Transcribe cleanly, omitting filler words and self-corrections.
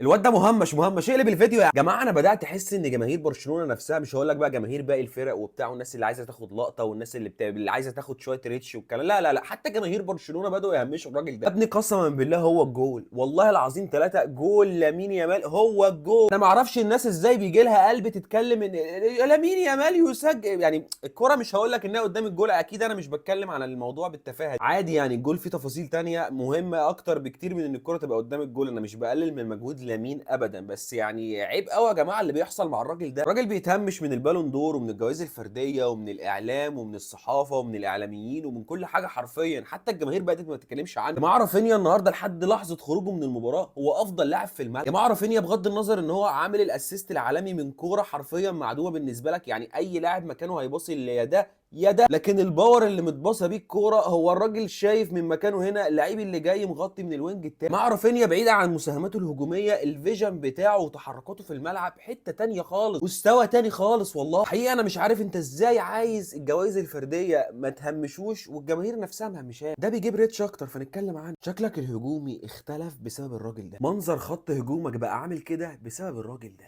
الواد ده مهمش مهمش. اقلب الفيديو يا جماعه. انا بدات احس ان جماهير برشلونة نفسها، مش هقول لك بقى جماهير باقي الفرق وبتاع، والناس اللي عايزه تاخد لقطة والناس اللي عايزه تاخد شوية reach والكلام، لا لا لا، حتى جماهير برشلونة بداوا يهمشوا الراجل ده. يا ابني قسما بالله هو الجول، والله العظيم ثلاثه، جول لامين يامال هو الجول. انا ما اعرفش الناس ازاي بيجي لها قلب تتكلم ان لامين يامال يسجل. يعني الكره مش هقول لك انها قدام الجول، اكيد انا مش بتكلم على الموضوع بالتفاهه، عادي يعني الجول فيه تفاصيل تانية مهمة اكتر بكتير من ان الكره تبقى قدام الجول. انا مش بقلل من مجهود لامين ابدا، بس يعني عيب قوي يا جماعة اللي بيحصل مع الراجل ده. الراجل بيتهمش من البالون دور ومن الجوائز الفردية ومن الاعلام ومن الصحافة ومن الاعلاميين ومن كل حاجة حرفيا، حتى الجماهير بدات ما تتكلمش عنه. يا جماعة رافينيا النهارده لحد لحظة خروجه من المباراة هو افضل لاعب في الملعب. يا جماعة رافينيا بغض النظر ان هو عامل ال assist العالمي من كورة حرفيا معدومة بالنسبة لك، يعني اي لاعب مكانه هيباصي يا ده يا ده، لكن ال power اللي متباصه بيه الكورة هو الراجل شايف من مكانه هنا اللعيب اللي جاي مغطي من ال wing التاني. مع رافينيا بعيد عن مساهماته الهجومية، ال vision بتاعه وتحركاته في الملعب حتة تانية خالص، مستوى تاني خالص. والله حقيقة انا مش عارف انت ازاي عايز الجوائز الفردية ما تهمشوش والجماهير نفسها مهمشاه. ده بيجيب reach اكتر فنتكلم عنه. شكلك الهجومي اختلف بسبب الراجل ده، منظر خط هجومك بقى عامل كده بسبب الراجل ده.